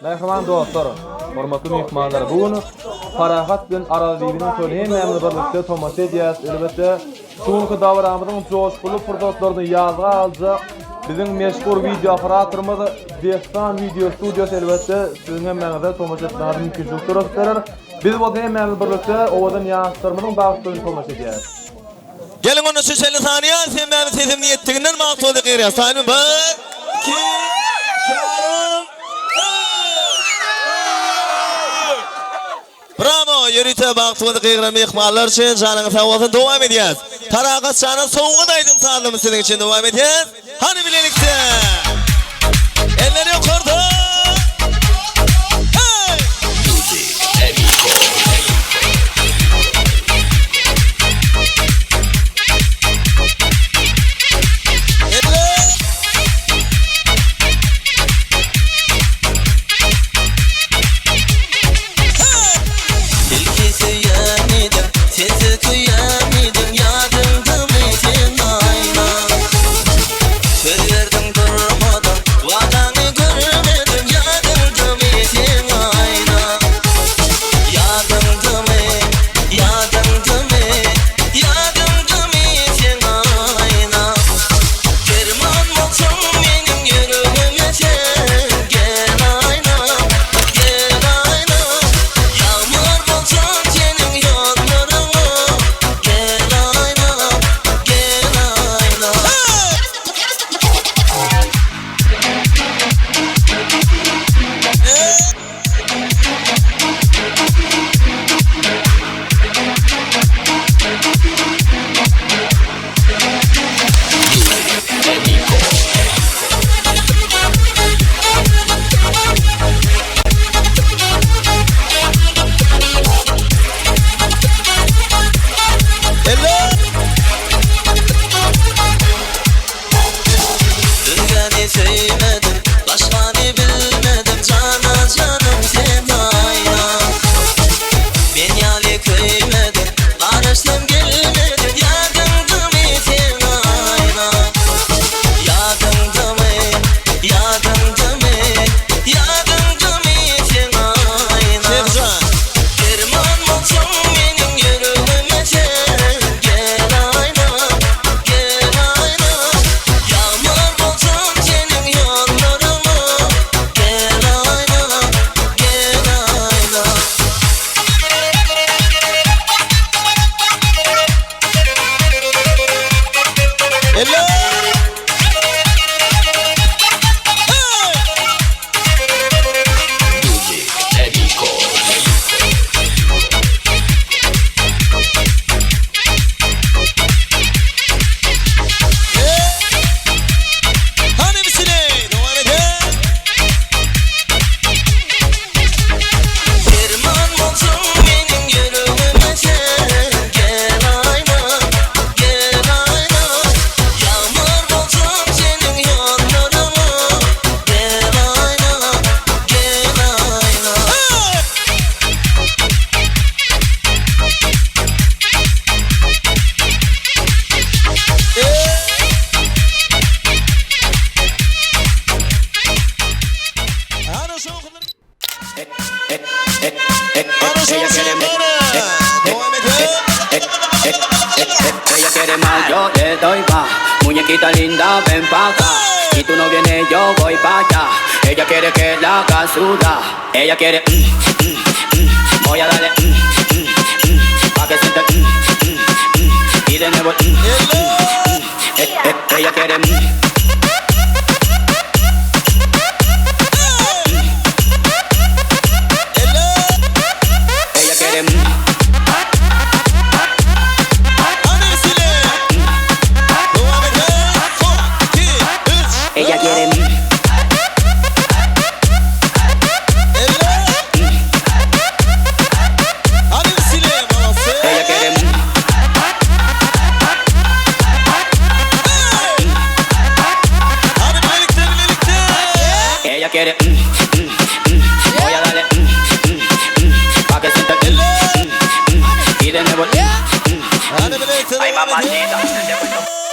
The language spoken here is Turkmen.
Mähriban dostlar, hormatly myhmanlar, bu gün Parahat bilen Arazbibiniň toýuna hemmämiz birlikde tomaşa edýäris. Elbetde, şu günki dabaramyzyň joşgunly pursatlaryny ýazga aljak biziň meşhur wideo operatorymyz Dessan wideo studiýasy elbetde siziň hemmäňize tomaşa etmäge mümkinçilik döredip berer. Biz bolsa hemmämiz birlikde owadan ýaşlarymyzyň bagt toýuna tomaşa edýäris. Geliň onda şu çenli sanýas hemmämiz sesimiz ýetdiginden magtymguly gygyrýas taýynmy bir iki ýarym Bravo ýörite bagtymyzy gygyran myhmanlar üçin janyňyz sag bolsun dowam edýäs Parahat jana sowgat aýdym sazymyz siziň üçin dowam edýäs hany bilelikde eller ýokarda Hey! Eller! Ilki söýen idim, sensiz köýen idim Ýadyňdamy sen aýna Söz berdiň durmadyň, wadaňy görmedim Ýadyňdamy sen aýna Ýadyňdamy, ýadyňdamy, ýadyňdamy sen aýna Derman bolsaň meniň ýüregime sen Gel aýna, gel aýna Ýagmyr bolsam seniň ýollaryňa Gel aýna, gel aýna. Eller! Özgäni söýmedim, başgany bilmedim Jana janym sen aýna Men ýaly köýmedim, garaşsam gelmediň Ýadyňdamy sen aýna Ýadyňdamy, ýadyňdamy, ýadyňdamy sen aýna Şehjan. Derman bolsaň meniň ýüregime sen Gel aýna, gel aýna Ýagmyr bolsam seniň ýollaryňa Gel aýna, gel aýna. Eller! Hey! Hany bisile dowam edýär. Derman bolsaň meniň ýüregime sen Gel aýna, gel aýna Ýagmyr bolsam seniň ýollaryňa Gel aýna, gel aýna. Hey! Hany şowhunlar. Hany şowhunlar. Dowam edýär. Ella quiere más, yo le doy más. Muñequita linda, ven pa' acá. Si tú no vienes, yo voy pa' allá. Ella quiere que la haga sudar. Ella quiere, mm, mm, mm. Voy a darle, mm, mm, mm. Pa' que sienta, mm, mm, mm. Y de nuevo, mm, mm, mm. Eh, eh, ella quiere, mm. Eller! Ella quiere, mm. Hany bisile. Dowam edýär. Son, iki, üç. Ella quiere, mm. Eller! Hany bisile. Molodцы. Ella quiere, mm. Hey! Hany bilelikde bilelikde. Ella quiere, mm, mm, mm. Voy a darle, mm, mm, mm. Pa' que sienta, mm, mm, mm. Y de nuevo, mm, mm, Hany bilelikde Ay, dowam mamacita. edýär.